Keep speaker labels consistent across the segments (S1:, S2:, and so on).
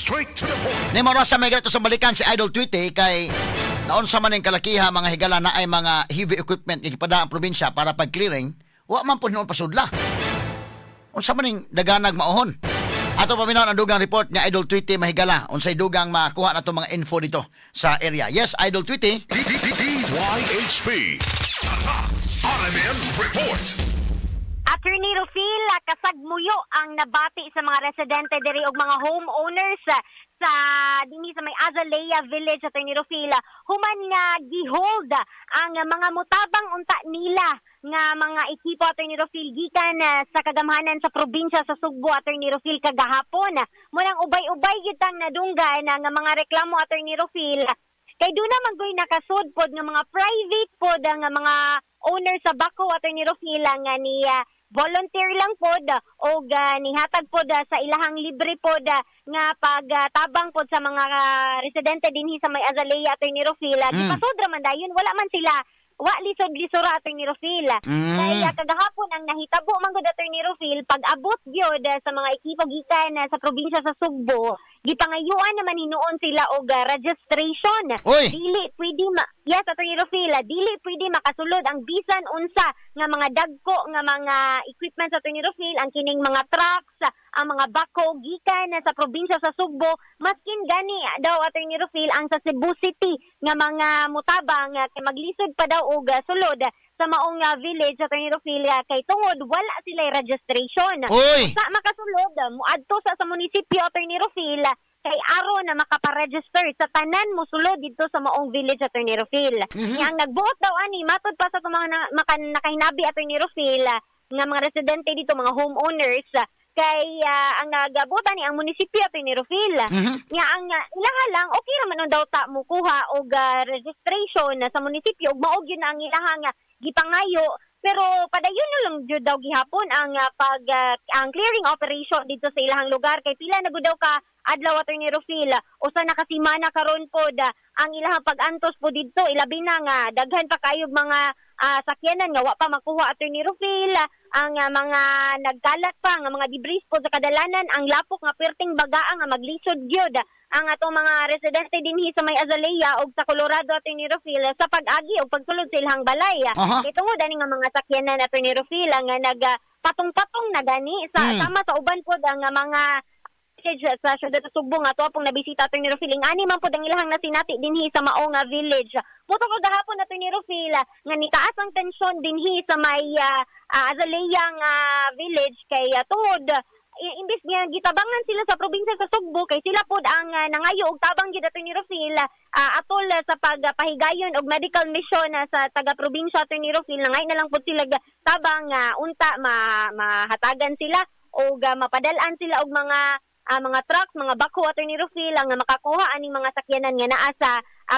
S1: Straight to the point.
S2: Ni mo sa may gato sa balikan si Idol Tweety kay naunsa man ning kalakiha, mga higala, na ay mga heavy equipment nga gipada ang probinsya para pag clearing, wa man pud noon pasudla. Unsa man ning daganag maohon? Ato paminaw ang dugang report ni Idol Tweety, mahigala. Unsay dugang makuha nato mga info dito sa area. Yes, Idol Tweety.
S1: D D D DYHP. Tatak RMN Report.
S3: Attorney Rufil, kasagmuyo ang nabati sa mga residente diri og mga homeowners sa dinhi sa may Azalea Village, Attorney Rufil, human nga gihold ang mga mutabang unta nila nga mga ekipo, Attorney Rufil, gikan sa kagamhanan sa probinsya sa Sugbo, Attorney Rufil, kagahapon. Munang ubay-ubay gyud tang nadunggan ang mga reklamo, Attorney Rufil, kay doon naman goy nakasud pod nga mga private pod ang mga owner sa backhoe, Attorney Rufil, nga ni volunteer lang pod og nihatag pod sa ilahang libre pod nga pagtabang pod sa mga residente dinhi sa may Azalea, Attorney Rufil. Gipasud ra man dayon, wala man sila, wa lisod-lisora, Attorney Rufil. Kay kagahapon ang nahitabo man gud, Attorney Rufil, pag abot gyud sa mga ekipo gikan sa probinsya sa Sugbo, gipangayuan naman hinuon sila og registration.
S2: Uy!
S3: Dili pwede ma Yes, Attorney Rufil, dili pwede makasulod ang bisan unsa nga mga dagko nga mga equipment sa Attorney Rufil, ang kining mga trucks, ang mga backhoe gikan sa probinsya sa Sugbo, maskin gani daw, Attorney Rufil, ang sa Cebu City nga mga mutabang, kay maglisod pa daw og sulod sa maong village, Attorney Rufil, kay tungod wala sila registration.
S2: Uy!
S3: Sa makasulod, muadto sa munisipyo, Attorney Rufil, kay aron na makaparegister sa tanan mosulod didto sa maong village, Attorney Rufil. Nga ang nagbuot daw ani, matod pa sa itong mga nakahinabi, Attorney Rufil, nga mga residente dito, mga homeowners, kay ang nagabuot ani ang munisipyo, Attorney Rufil. Nga ang ilaha lang, okay raman nun daw ta mukuha og registration sa munisipyo ug mao gyud na ang ilaha nga gipangayo, pero padayon na lang jud daw gihapon ang pag ang clearing operation dito sa ilahang lugar kay pila na gud daw ka adlaw, Attorney Rufil, usa na ka semana karon pod ang ilahang pag-antos po didto, ilabi na nga daghan pa kayog mga sakyanan nga wa pa makuha, Attorney Rufil, ang mga nagkalat pa nga mga debris po sa kadalanan, ang lapok nga perting bagaa nga maglisod gyud ang atong mga residente dinhi sa may Azalea og sa Colorado, Attorney Rufil, sa pag-agi og pagsulod sa ilahang balay. Kay tungod ani nga mga sakyanan, Attorney Rufil, nga nag patong-patong na gani sa sama sa uban pod ang mga village sa syudad sa Sugbo nga ato pong nabisita, Attorney Rufil. Ani man pod ang ilahang nasinati dinhi sa mao nga village. Muto ko gahapon, Attorney Rufil, nga nitaas ang tensyon dinhi sa may Azalea nga village kay tungod imbis nga gitabangan sila sa probinsya sa Sugbo, kay sila pod ang nangayo og tabang gyud, Attorney Rufil, atol sa pagpahigayon og medical mission sa taga probinsya, Attorney Rufil. Nangay na lang pod sila tabang unta mahatagan sila og mapadal-an sila og mga trucks, mga backhoe, Attorney Rufil, ang makakuha aning mga sakyanan nga naa sa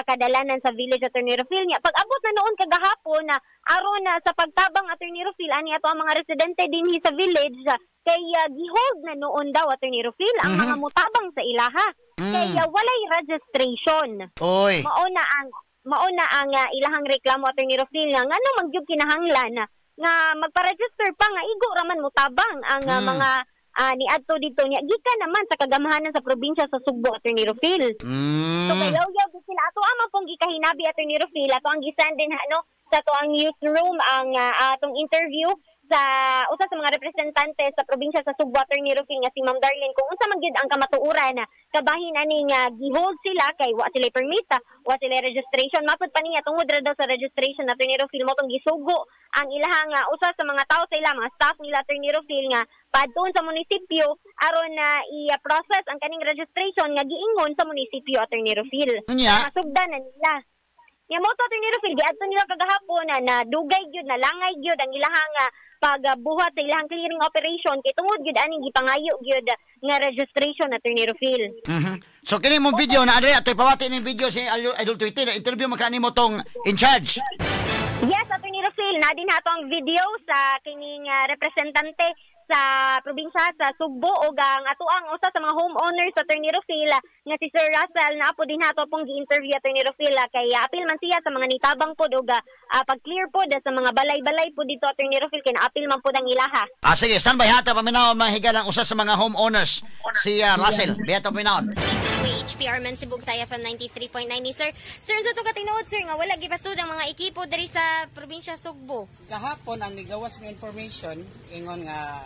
S3: kadalanan sa village, Attorney Rufil. Nya pag abot na noon kagahapon na aron na sa pagtabang, Attorney Rufil, ani ato ang mga residente dinhi sa village, kay gihold na noon daw, Attorney Rufil, ang mga mutabang sa ilaha kay walay registration.
S2: Oy.
S3: Mao na ang ilahang reklamo, Attorney Rufil, nga ngano man gyud kinahanglan nga magpa-register pa nga igo ra man mutabang ang mga niadto dito niya gikan naman sa kagamhanan sa probinsya sa Sugbo, Attorney Rufil. So kayaw gyud sila. Ato ama pong gikahinabi, Attorney Rufil, ato ang gisan din ano sa ato ang newsroom ang atong interview sa usa sa mga representante sa probinsya sa Sugbo, Attorney Rufil, nga si Ma'am Darlene, kung unsa man gyud ang kamatuoran na kabahin ani nga gihold sila kay wa sila permit, wa sila registration. Matod pa niya, tungod ra daw sa registration, Attorney Rufil, mo tong gisugo ang ilahang usa sa mga tao sa ila mga staff nila, Attorney Rufil, nga padtuon sa munisipyo aron na i-process ang kaning registration nga giingon sa munisipyo, Attorney Rufil.
S2: Unya?
S3: Masugdan na nila. Nya mo to, Attorney Rufil, giadto nila kagahapon na dugay gyud na langay gyud ang ilahang pagbuhat sa ilahang clearing operation kay tungod gyud aning gipangayo gyud nga registration, Attorney Rufil.
S2: So kini mong video na adre atoy pawati ning video si Idol Tweety na interview man kanimo tong in charge.
S3: Yes, Attorney Rufil, na din nato ang video sa kining representante sa probinsya sa Sugbo ug ang atoang usa sa mga homeowners sa Attorney Rufil nga si Sir Russell na po din nato pong gi-interview, Attorney Rufil, kay apil man siya sa mga nitabang pod og pag-clear pod sa mga balay-balay pod dito, Attorney Rufil, kay naapil man pod ang ilaha.
S2: Ah, sige, standby hata paminawon, mga higalang, usa sa mga homeowners si Russell. Biyato paminawon.
S3: YHP Arman Sibug sa FM 93.9 ni sir. Sir, sa to katinuod, sir, nga wala gipasud ang mga ekipo diri sa probinsya Sugbo?
S4: Gahapon ang nigawas nga information, ingon nga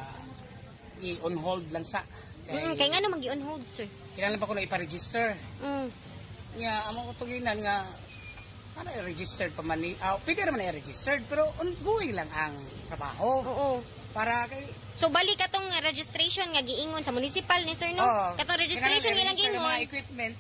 S4: i-on hold lang sa. Kay,
S3: Kay ngano man gi-on hold, sir?
S4: Kinahanglan pa ko na ipa-register. Nga amo ko tuginan nga para i-registered pa man ni pwede naman i-registered pero ongoing lang ang trabaho.
S3: Oo.
S4: Para kay
S3: So balik katong registration nga giingon sa municipal ni sir, no?
S4: Oo,
S3: Katong registration
S4: kinahanglan
S3: ilang
S4: i-register ang
S3: giingon.
S4: mga equipment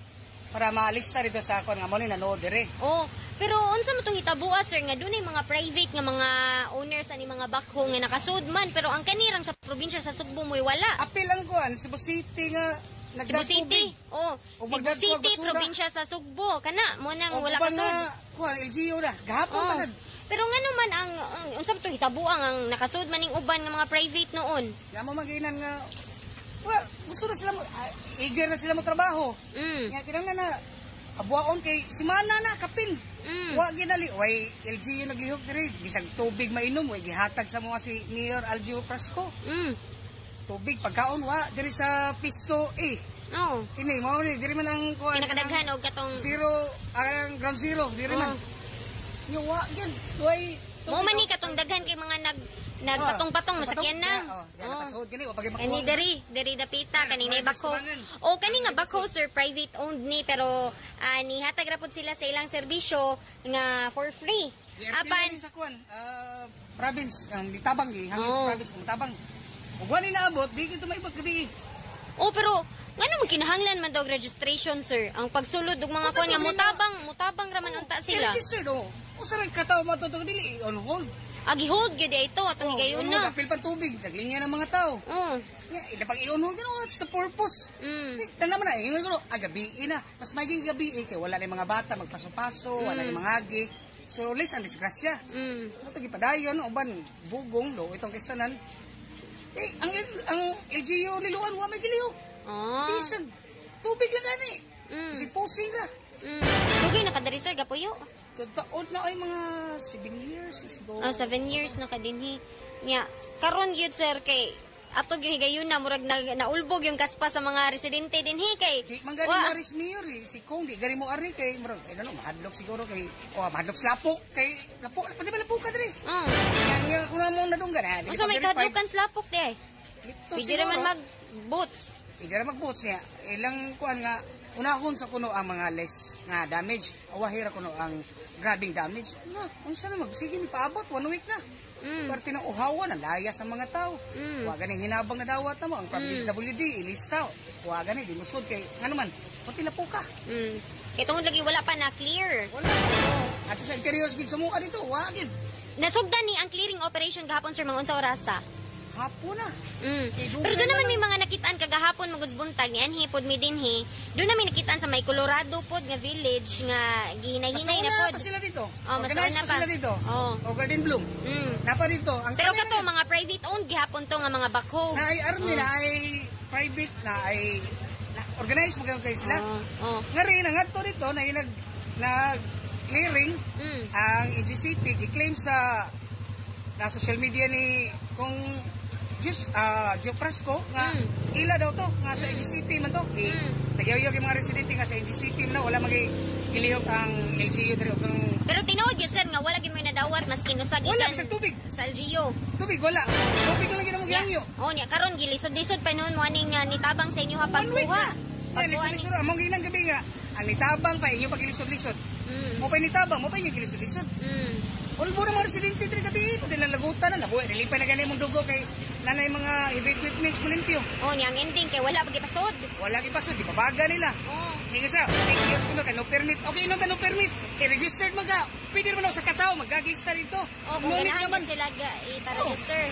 S4: para maalista rito sa akon nga mo ni nanood dire.
S3: Oh, pero unsa mo tong hitabuha, sir, nga dunay mga private nga mga owners ani mga backhoe nga nakasud man, pero ang kanirang sa probinsya sa Sugbo mo'y wala?
S4: Apil ang kuan Cebu City nga
S3: Cebu City. Oh,
S4: O
S3: Cebu
S4: magdagko ang
S3: City,
S4: basura.
S3: Probinsya sa Sugbo. Kana mo nang
S4: O
S3: wala
S4: uban
S3: kasud.
S4: nga kuan LGU na gahapon
S3: Oh.
S4: pa sad.
S3: Pero ngano man ang unsa ba to hitabuang ang nakasud man ning uban nga mga private noon?
S4: Nga mo maginan nga well, gusto na sila mo, eager na sila mo trabaho. Nga kinahanglan na abuaon kay simana na kapin. Wa ginali way LGU naglihok diri, bisag tubig mainom way gihatag sa mga si Mayor Algio Frasco. Tubig pagkaon wa diri sa Pisto A.
S3: Oh.
S4: Ini mao ni diri man ang kuan.
S3: Pinakadaghan og katong
S4: Zero ang ground zero diri man. Nya wa gyud way
S3: Mo man ni katong daghan kay mga nagpatong-patong masakyan na.
S4: Oh,
S3: Oh.
S4: napasuod gani wa pa gyud
S3: Kani
S4: makuha.
S3: diri dapita kani nay
S4: Ay,
S3: backhoe.
S4: tubangan.
S3: O kani nga backhoe, sir, private owned ni, pero nihatag ra pud sila sa ilang serbisyo nga for free.
S4: DRT
S3: Apan
S4: na sa kuan, province ang gitabang gihangin sa province ang tabang. Ug wala naabot, di gid maibot gabi.
S3: Oh, pero ngano man kinahanglan man daw og registration, sir? Ang pagsulod og mga kuan nga mutabang, mutabang ra man unta sila.
S4: Registered oh. Usa ra ka tawo matutog dili on hold.
S3: Agi hold gyud ito atong higayon
S4: On
S3: na.
S4: hold, apil pa tubig, naglinya ng mga tao. Nga, ila pag i-on hold, gano'n, what's the purpose? Di, tanan man na, ingon ko, gabi na. Mas magiging gabi kay wala na yung mga bata, magpaso-paso, wala na yung mga agi. So, less ang disgrasya. Ito, gipadayon, uban, bugong, do, itong kistanan. Eh, ang LGU Liloan, wa may giliw. Bisag, tubig lang gani. Kasi posing ra.
S3: Dugay na kadiri, sir, gapuyo?
S4: Taon na ay mga 7 years na siguro.
S3: Ah, 7 years na kadinhi. Nya, karon gyud, sir, kay ato gyud higayon na murag naulbog yung kaspa sa mga residente dinhi kay
S4: Di man gani maris mayor eh. Si Kong di gani mo ari kay murag ay ano mahadlok siguro kay oh mahadlok sa lapok kay lapok pati ba lapok ka diri. Nga nga kung mo nadunggan ha. Di
S3: Unsa may
S4: pa verified.
S3: kahadlokan sa lapok di ay?
S4: Ito
S3: Pwede ra man
S4: siguro.
S3: mag boots.
S4: Pwede ra mag boots niya. Ilang kuan nga unahon sa kuno ang mga less nga damage. Awahira kuno ang grabing damage. Na, unsa na mag sige ni paabot 1 week na. Parte ng uhawan, ang layas ang mga tao. Wa ganing hinabang na dawat na mo ang DSWD ilista. Wa gani di musod kay ngano man, pati lapo ka.
S3: Kay tungod lagi wala pa na clear.
S4: Wala. Ato sa interior gid sa muka dito, wa gid.
S3: Nasugdan ni ang clearing operation gahapon, sir, mga unsa orasa?
S4: Hapon na. Kay dugay
S3: Pero doon
S4: na
S3: naman
S4: lang.
S3: may mga nakitaan kagahapon magud buntag ni anhi pod mi dinhi. Doon namin nakitaan sa may Colorado pod nga village nga gihinay-hinay na
S4: Mas
S3: pod.
S4: pa sila dito.
S3: Oh, mas
S4: Organized
S3: nauna
S4: pa
S3: pa.
S4: sila dito.
S3: Oh.
S4: O Garden Bloom. Napa dito. Ang
S3: Pero
S4: kanila
S3: kato mga private owned gihapon to nga mga backhoe.
S4: Na ay army, na ay private, na ay na organized magkano kayo sila.
S3: Oh. Oh.
S4: Nga rin, ang adto dito na yung nag clearing ang EGCP gi-claim sa na social media ni kung Diyos, Gio Frasco nga ila daw to nga sa NGCP man to. Nagyawyog yung mga residente nga sa NGCP man na wala magi ilihok ang LGU diri og ang
S3: Pero tinuod gyud, sir, nga wala gyud may nadawat maski nusag
S4: Wala,
S3: ikan
S4: bisag tubig.
S3: sa LGU.
S4: Tubig wala. Tubig lang gid mo gihangyo.
S3: Oh, niya karon gilisod-lisod pa noon mo aning nitabang sa inyo ha
S4: One week
S3: pagkuha.
S4: na. Nga, lisod-lisod. Among ginang gabi nga ang nitabang pa inyo pagilisod-lisod. Mo pa nitabang, mo pa inyo gilisod-lisod. Ulbo na mga residente diri gabi, pati lang lagutan na nabuhi, nilipay na gani mong dugo kay nanay mga heavy equipments mo limpyo.
S3: Oh, niya ang ending kay wala pa gipasod.
S4: Wala gipasod, gibabaga nila.
S3: Oh.
S4: Hindi sa, may kiosk ko na, no permit. Okay, no, no permit. I-registered maga. Pwede naman ako sa katao, magagista rito.
S3: Oh, kung
S4: No need
S3: ganahan
S4: naman.
S3: man sila ipa-register.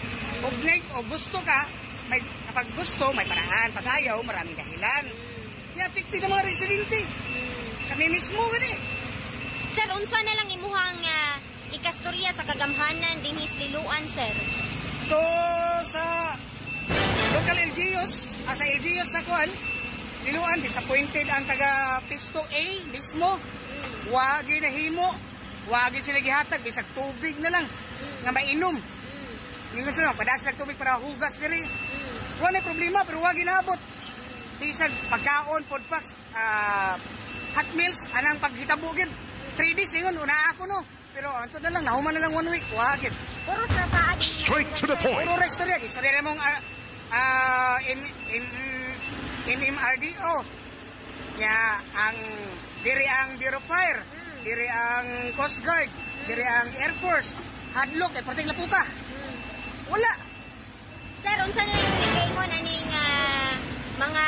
S4: Og like, o gusto ka, may, kapag gusto, may paraan. Pag ayaw, maraming dahilan. Nga, affected ang mga residente. Kami mismo, gani.
S3: Sir, unsa na lang imuhang ikastorya sa kagamhanan dinhi sa Liloan, sir?
S4: So, sa local LGUs, sa LGUs sa kuan, Liloan, disappointed ang taga Pisto A mismo. Wagi na himo, wagi sila gihatag, bisag tubig na lang, nga mainom. Ingon sila, padas lang tubig para hugas diri. Wala na problema, pero wagi naabot. Bisag pagkaon, food packs, hot meals, anang paghitabo gid. 3 days ningon una ako no. Pero anto na lang, nahuman na lang 1 week, wa gid.
S3: Puro sa saad.
S1: Straight to the point.
S4: Puro ra istorya, istorya mong in MMRDO. Ya, ang diri ang Bureau of Fire, diri ang Coast Guard, diri ang Air Force. Hadlok kay perting lapuka. Wala.
S3: Sir, unsa na yung mo aning mga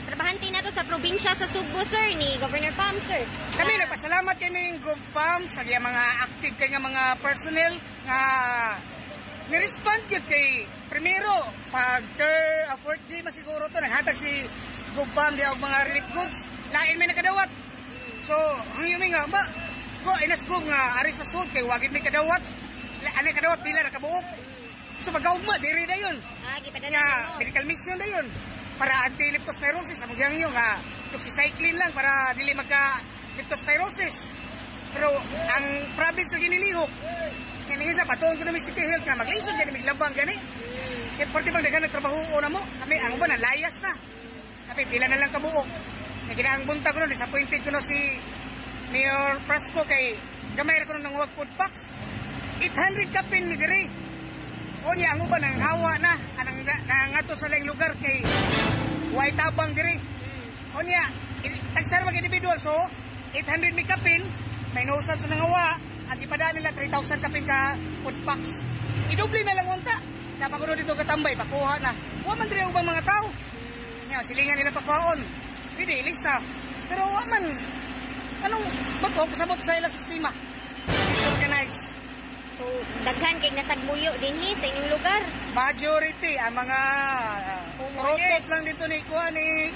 S3: trabahante nato sa probinsya sa Sugbo, sir, ni Governor Pam, sir?
S4: Kami nagpasalamat kay ning Pam sa iyang mga active kay nga mga personnel nga ni-respond gyud kay primero pag third, fourth day masiguro to naghatag si Gov Pam diha og mga relief goods, lain may nakadawat. So hangyo mi nga ba go inas go nga ari sa sud kay wagid may kadawat. Anay kadawat pila ra kabuok. So pagkaugma diri dayon.
S3: Gipadala
S4: Nga
S3: nimo.
S4: Medical mission dayon para anti-leptospirosis among gihangyo nga doxycycline lang para dili magka leptospirosis. Pero ang province sa ginilihok kini sa patuon ko mi City Health nga maglisod gani miglabang gani. Kay parte bang daghan nagtrabaho na mo kami ang uban layas na. Kami pila na lang kabuok. Kay ginaang buntag ko no, disappointed ko no si Mayor Frasco kay gamay ra ko nang food packs. 800 kapin mi diri. Unya ang uban ang hawa na anang nangato sa laing lugar kay way tabang diri. Unya tagsar mag individual, so 800 mi kapin may nusan sa nangawa ang ipadaan nila 3,000 kapin ka food packs. Idoble na lang unta. Dapat kuno dito katambay pakuha na. Wa man diri ang ubang mga tao. Nya silingan nila pakuhaon. Pwede ilista. Pero wa man anong ba't wa kasabot sa ilang sistema? Disorganized.
S3: So, daghan kay nasagbuyo dinhi sa inyong lugar.
S4: Majority ang mga
S3: Homeowners.
S4: rotot lang dito ni kuha ni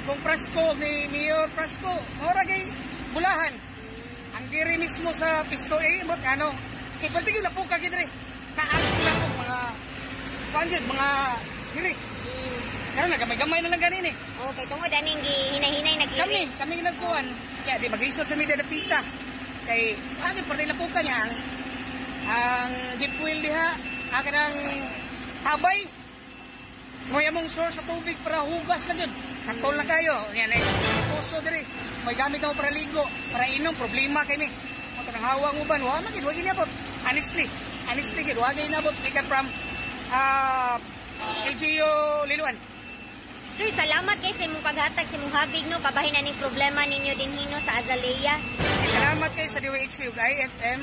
S4: Kong Frasco, ni Mayor Frasco. Mora kay bulahan. Ang diri mismo sa Pisto A, mot ano, kay pagtigil na po ka gidre. Taas na po mga kuan gyud, mga diri. Karon nagamay-gamay na lang ganin eh.
S3: Okay, tungod aning gihinahinay nag-iri.
S4: Kami nagkuan. Kaya di mag-isol sa media dapita. Kay agin parte lapuka niya ang deep well diha, ang kanang tabay. May among source sa tubig para hugas na yun. Katol na kayo. Yan ay puso diri. May gamit na mo para ligo, para inom, problema kay mi. Mo tanang hawang uban, wa man gid, wa gid. Honestly, honestly gid, wa gid inabot gikan from LGU Liloan.
S3: Sir, salamat kay sa imong paghatag sa imong habig no kabahin aning problema ninyo dinhi no sa Azalea.
S4: Eh, salamat kay sa DYHP ug IFM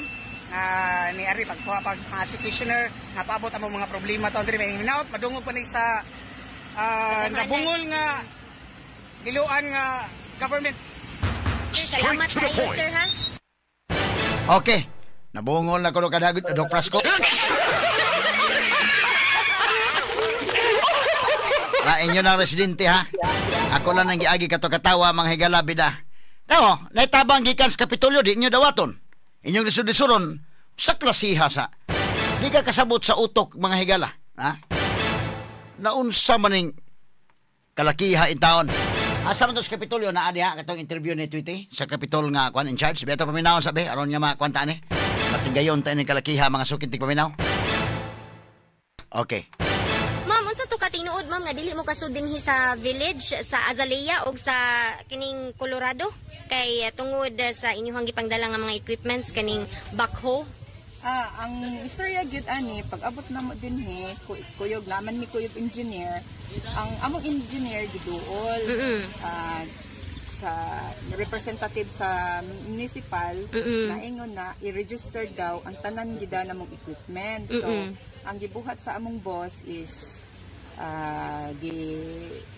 S4: ni Ari pagkuha pag mga petitioner nga paabot ang mga problema taon diri may hinaut madungog pa ni sa nabungol nga Liloan nga government.
S3: Sir, salamat
S1: Straight to the
S3: kayo,
S1: point.
S3: Sir, ha.
S2: Okay. Nabungol na ko kadagod Dok Frasco. Ra inyo na residente ha. Ako lang ang giagi kato katawa mga higala bida. Tao, naitabang gikan sa Kapitolyo di inyo dawaton. Inyong lisod-lisuron sa klasiha sa. Di ka kasabot sa utok mga higala, ha? Naunsa maning kalakiha in taon. Asa man to sa Kapitolyo naa diha katong interview ni Tweety sa Kapitol nga kuan in charge. Beto paminaw sabi aron nga makuan ta ani. Patigayon ta ni kalakiha mga sukit tig paminaw. Okay.
S3: Ma'am, unsa to katinuod ma'am nga dili mo kasud dinhi sa village sa Azalea og sa kining Colorado kay tungod sa inyong gipangdala nga mga equipments kaning backhoe?
S5: Ang istorya gyud ani pag abot namo dinhi, kuyog naman mi kuyog engineer. Ang among engineer giduol sa representative sa municipal naingon na i-register daw ang tanan gida namong equipment. So ang gibuhat sa among boss is gi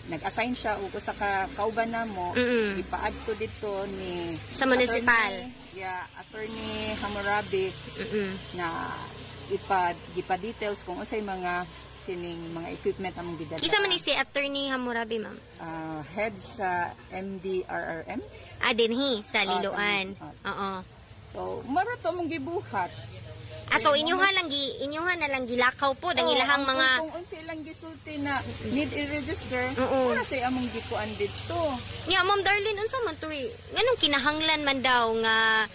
S5: nag-assign siya og usa ka kauban namo, gipaad ko dito ni
S3: sa municipal.
S5: Attorney, yeah, Attorney Hammurabi na ipa details kung unsay mga kining mga equipment among gidala.
S3: Kinsa man ni si Attorney Hammurabi, ma'am?
S5: Head sa MDRRM.
S3: Dinhi sa
S5: Sa
S3: Liloan.
S5: municipal.
S3: Oo.
S5: So mara to among gibuhat.
S3: So inyuha na lang gilakaw po ang ilahang mga
S5: kung unsa ilang gisulti na need i-register, para sa among gikuan didto.
S3: Nya, Ma'am Darlene, unsa man to eh? Nganong kinahanglan man daw nga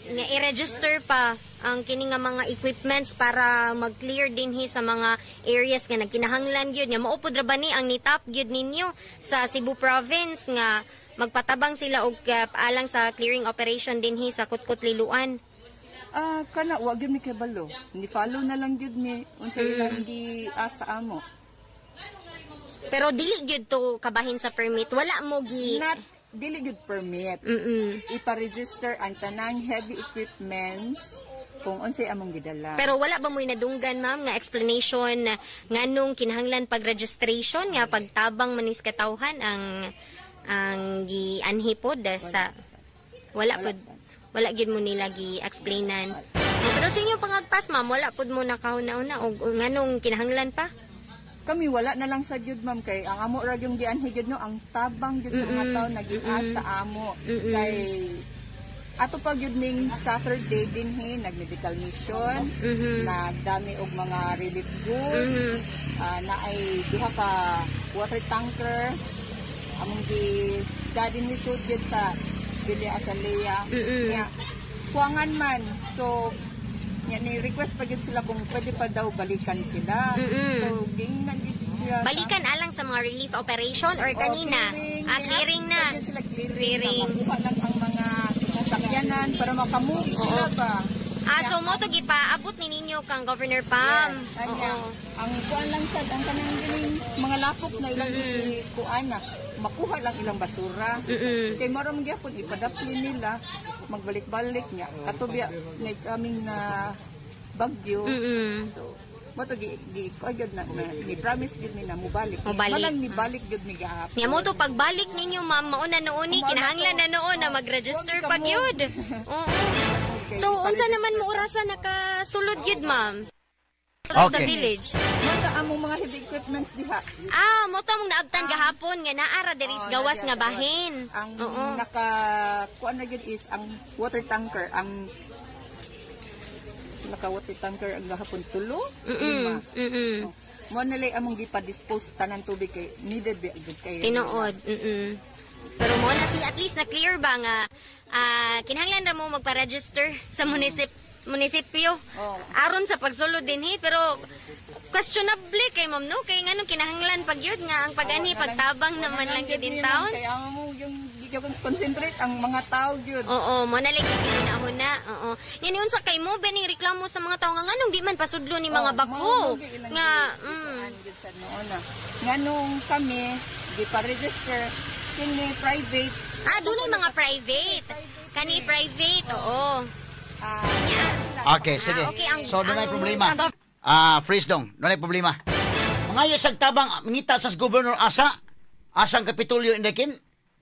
S3: Nga i-register pa ang kini nga mga equipments para mag-clear dinhi sa mga areas nga nagkinahanglan gyud nga mao pud ra ba ni ang nitap gyud ninyo sa Cebu Province nga magpatabang sila og alang sa clearing operation dinhi sa Kutkot Liloan?
S5: Kana wa gyud mi kabalo. Ni follow na lang gyud mi unsa ilang gi asa amo.
S3: Pero dili gyud to kabahin sa permit. Wala mo gi
S5: not dili gyud permit. Ipa-register ang tanang heavy equipments kung unsay among gidala.
S3: Pero wala ba mo'y nadunggan, ma'am, nga explanation nganong kinahanglan pag-registration nga pagtabang manis katawhan ang gianhi pod sa wala pod wala gyud mo nila gi-explainan. Pero sa inyong pangagpas, ma'am, wala pod mo nakahuna-una og nganong kinahanglan pa?
S5: Kami wala na lang sa gyud, ma'am, kay ang amo ra yung gianhi gyud no, ang tabang gyud sa mga tawo nagias sa amo. Kay ato pa gyud ning Saturday dinhi nag-medical mission, nagdami og mga relief goods, naay duha ka water tanker among gi dadin ni sud gyud sa Villa Azalea. Nya kuangan man, so nya ni request pa gyud sila kung pwede pa daw balikan sila. So gingnan gyud sila
S3: balikan alang sa mga relief operation or kanina?
S5: Clearing,
S3: clearing na.
S5: Sila clearing,
S3: Clearing.
S5: Makuha lang ang mga sakyanan para makamove sila ba.
S3: So mo to gipaabot ni ninyo kang Governor Pam.
S5: Yes. Anya, ang kuan lang sad ang kanang gining mga lapok na ilang kuan na makuha lang ilang basura. Kay maram gyapon ipadapli nila magbalik-balik nya. Ato biya na kaming na bagyo. So mo to gi gyud na ni promise gyud ni na mobalik.
S3: Mobalik.
S5: Malang ni balik gyud ni gahapon.
S3: Nya mo to pagbalik ninyo, ma'am, mauna noon ni kinahanglan na noon na mag-register pag yun. Oo.
S5: Okay,
S3: So unsa naman mo orasa nakasulod gyud, ma'am? Sa village.
S5: Mata among mga heavy equipments diha.
S3: Mo to among naabtan gahapon nga naara diri sa gawas nga bahin.
S5: Ang naka kuan na gyud is ang water tanker, ang naka water tanker ang gahapon tulo. Lima. Mo na lay among gipa-dispose tanan tubig kay needed ba gyud kay
S3: Tinuod. Pero mo na siya at least na clear ba nga kinahanglan ra mo magpa-register sa munisipyo. Aron sa pagsulod dinhi, pero questionable kay ma'am no kay nganong kinahanglan pag yun nga ang pag-anhi pagtabang naman lang gyud in town.
S5: Kaya mo yung concentrate ang mga tao gyud.
S3: Oo, mo na lang gihuna-huna. Oo. Yan unsa kay mo bening reklamo sa mga tao nga nganong di man pasudlo ni mga bako nga
S5: sa noon na. Nganong kami di pa register kini private.
S3: Dunay mga private. Kani private, oo.
S2: Okay, sige.
S3: Okay,
S2: so dunay problema. Freeze dong, dunay problema. Mangayo sa tabang mangita sa Governor Asa, asang Kapitolyo indekin.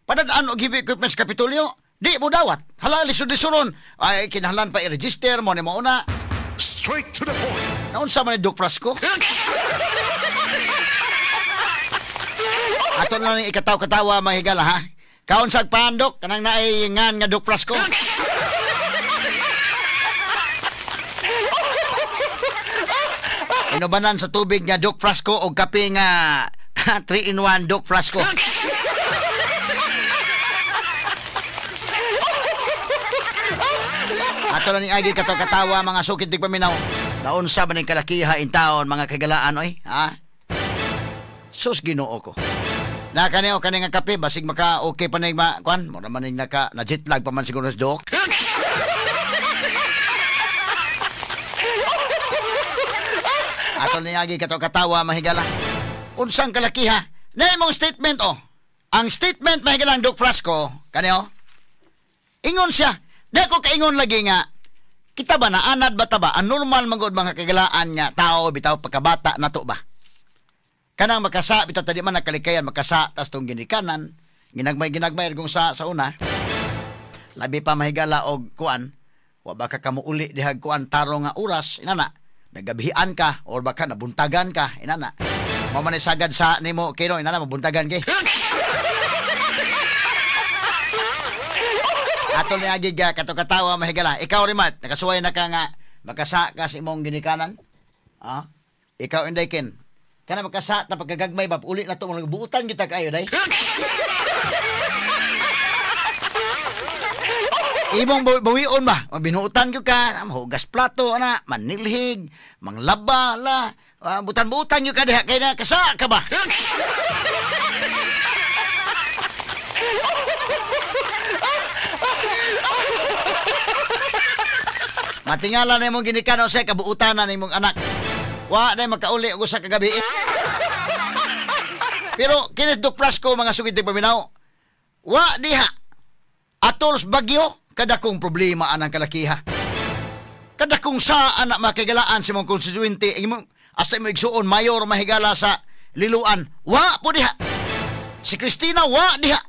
S2: Padadaan og heavy equipment sa Kapitolyo, di mo dawat. Hala lisod-lisoron. Ay kinahanglan pa i-register mo ni mauna.
S1: Straight to the point.
S2: Naunsa man ni Duke Frasco? Ato na lang ikataw-katawa mga higala ha. Kaunsag pandok kanang naay ngan nga Duke Frasco. Inubanan sa tubig nga Duke Frasco o kape nga 3-in-1 Duke Frasco. Ato lang ni Agi kataw-katawa mga sukit di paminaw. Naunsa man ning kalakiha in taon mga kagalaan oy, ha? Sus Ginoo ko. Nakaneo kani nga kape basig maka okay pa ning ma kuan, mo naman ning naka na jet lag pa man siguro sa Dok. Ato ni Agi kataw-katawa mahigala. Unsang kalakiha? Na imong statement oh. Ang statement mahigala ang Duke Frasco kaneo. Ingon siya. Di ko kaingon lagi nga kita ba naanad ba ta ba ang normal man gud mga kagalaan nga tao bitaw pagkabata nato ba? Kanang makasa bitaw tadi man nakalikayan makasa tas tong ginikanan ginagmay kung sa una labi pa mahigala og kuan wa ba ka kamuuli dihag kuan tarong nga oras inana nagabihian ka or baka nabuntagan ka inana mo man sagad sa nimo kino inana mabuntagan kay. Ato ni agi ga kato-katawa mahigala. Ikaw Rimat, nakasuway na ka nga makasa ka sa imong ginikanan. Ah? Ikaw Inday Ken. Kana makasa ta pagkagagmay ba uli na to mo buutan kita kaayo day. Imong bawion ba? Binuutan ko ka, hugas plato, ana, manilhig, manglaba, la, butan-butan yun ka diha, kaya na, kasa ka ba? Matingala na imong ginikan o siya, kabuutan na imong anak. Wa na makauli og usa ka gabi. Pero, Kenneth Duke Frasco, mga sugid di paminaw, wa diha, atols bagyo, kadakong problema anang kalakiha. Kadakong saan na makigalaan sa mong konstituente, imong hasta imong igsuon, mayor mahigala sa Liloan. Wa po diha. Si Cristina, wa diha.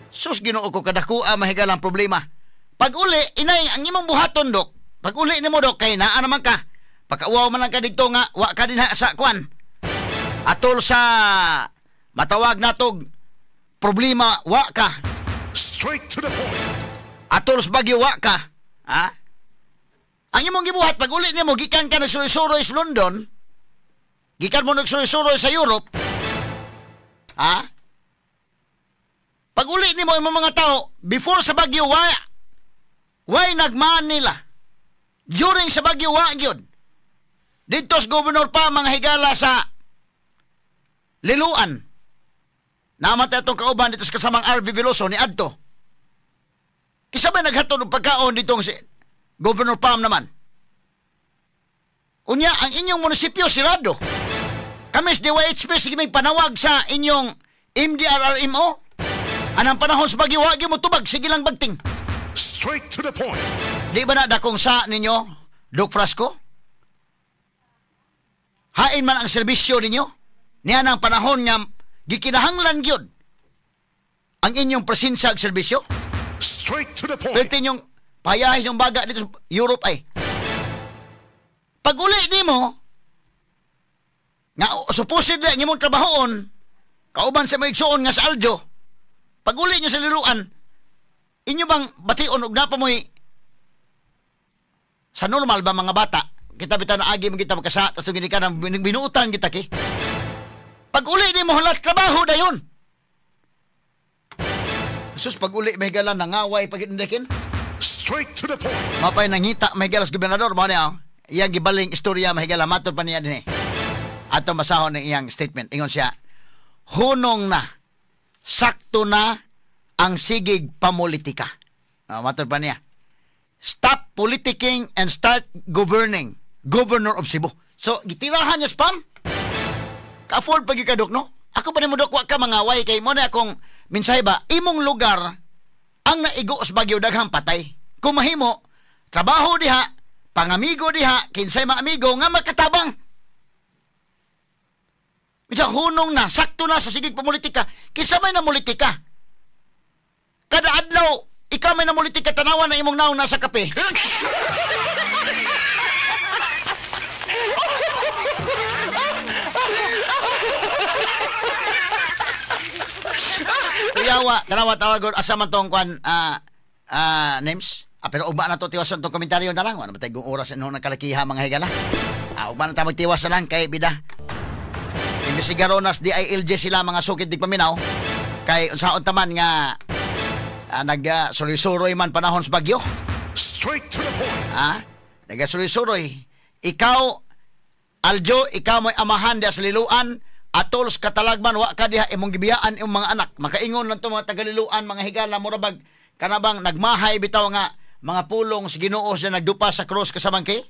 S2: Sus, Ginoo ko, kadako mahigala ang problema. Pag uli, inay, ang imong buhaton, Dok. Pag uli nimo, Dok, kay naa naman ka. Pagkauwaw man lang ka dito nga, wa ka din ha sa kwan. Atol sa matawag natog problema, wa ka.
S1: Straight to the point.
S2: Atol sa bagyo, wa ka. Ha? Ang imong gibuhat, pag uli nimo, gikan ka nagsuroy-suroy sa London, gikan mo nagsuroy-suroy sa Europe, ha? Pag uli nimo imong mga tao, before sa bagyo, why nagmanila? During sa bagyo, wa gyud. Dito sa governor pa, mga higala sa Liloan. Namatay atong kauban dito sa kasamang RV Veloso ni Adto. Kisa ba naghatod og pagkaon dito si Governor Pam naman? Unya, ang inyong munisipyo sirado. Kami sa DYHP, sige may panawag sa inyong MDRRMO. Anang panahon sa bagyo, wagi mo tubag, sige lang bagting.
S1: Straight to the point.
S2: Di ba na dakong sa ninyo, Duke Frasco? Hain man ang serbisyo ninyo? Niya ang panahon nga gikinahanglan gyud ang inyong presensya ag serbisyo?
S1: Straight to the point.
S2: Pwede yung payahin yung baga dito sa Europe ay. Pag uli nimo, nga supposedly ang imong trabahoon, kauban sa mga igsuon nga sa Aljo, pag uli nyo sa Liloan, inyo bang bation og napa mo'y sa normal ba mga bata, kita bitaw na agi kita magkasa, tas gini ka ng binuutan kita ki. Pag uli nimo halat trabaho dayon. Sus, pag uli may gala nangaway pag indekin.
S1: Straight to the point.
S2: Mapay nangita may gala sa gobernador mo niya. Iyang gibaling istorya mahigala matod pa niya dinhi. Ato masahon ang iyang statement. Ingon siya, hunong na, sakto na ang sigig pamulitika. Matod pa niya. Stop politicking and start governing. Governor of Cebu. So, gitirahan niya spam. Ka-afford pag ikadok, no? Ako pa ni mo, Dok, wa ka mangaway kay mo na akong mensahe ba, imong lugar ang naigo sa bagyo daghang patay. Kung mahimo, trabaho diha, pangamigo diha, kinsay mga amigo nga makatabang. Minsan hunong na, sakto na sa sigig pamulitika, kisa may namulitika. Kada adlaw, ikaw may namulitika, tanawan na imong naong nasa kape. Kuyawa, tanawa tawagon, asa man tong kwan, names? Pero ugma na to, tiwasan tong komentaryo na lang. Wala ba tayong oras noon ng kalakiha, mga higala? Ugma na tayo magtiwas na lang kay bida. Imbisigaronas DILG sila mga sukid di paminaw. Kay unsaon taman nga nagsuroy-suroy man panahon sa bagyo.
S1: Straight to the point.
S2: Nagsuroy-suroy. Ikaw, Aljo, ikaw mo'y amahan diha sa Liloan. Atols katalagman wa ka diha imong gibiyaan imong mga anak. Makaingon lang to mga tagaliluan, mga higala, murabag kanabang nagmahay bitaw nga mga pulong sa Ginoo siya nagdupa sa cross kasamang kay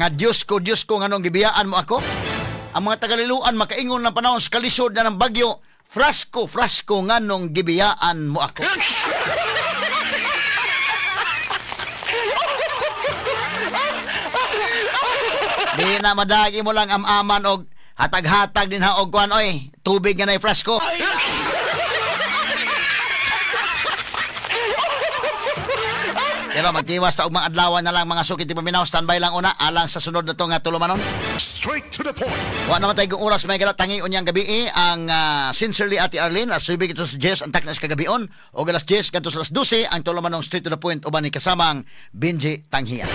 S2: nga Diyos ko nganong gibiyaan mo ako. Ang mga tagaliluan makaingon lang panahon sa kalisod na ng bagyo, Frasco, Frasco nganong gibiyaan mo ako. Di na madagi mo lang amaman og hatag-hatag din ha og kuan oy, tubig nga nay Frasco. Pero magtiwas ta og mga adlaw na lang mga sukit di paminaw, standby lang una alang sa sunod na to nga tulumanon.
S1: Straight to the point.
S2: Wa naman tayo oras may gala tangi unyang gabi ang sincerely Ate Arlene as subig ito sa Jess ang taknas kagabion og alas 10 kadto sa alas 12 ang tulumanong Straight to the Point uban ni kasamang Benji Tanghia.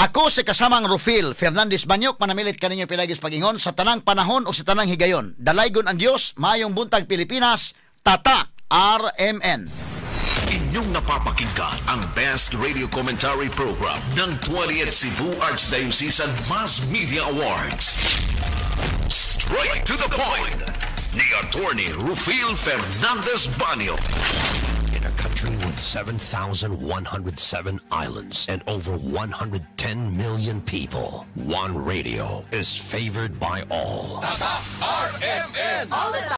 S2: Ako si kasamang Rufil Fernandez Banyok, manamilit kaninyo pilagis pag-ingon sa tanang panahon o sa tanang higayon. Dalaygon ang Dios, maayong buntag Pilipinas, Tatak RMN.
S1: Inyong napapakinggan ang Best Radio Commentary Program ng 20th Cebu Archdiocesan Mass Media Awards. Straight to the Point ni Attorney Rufil Fernandez Banyo.
S6: In a country with 7,107 islands and over 110 million people, one radio is favored by all.
S1: RMN!
S7: All the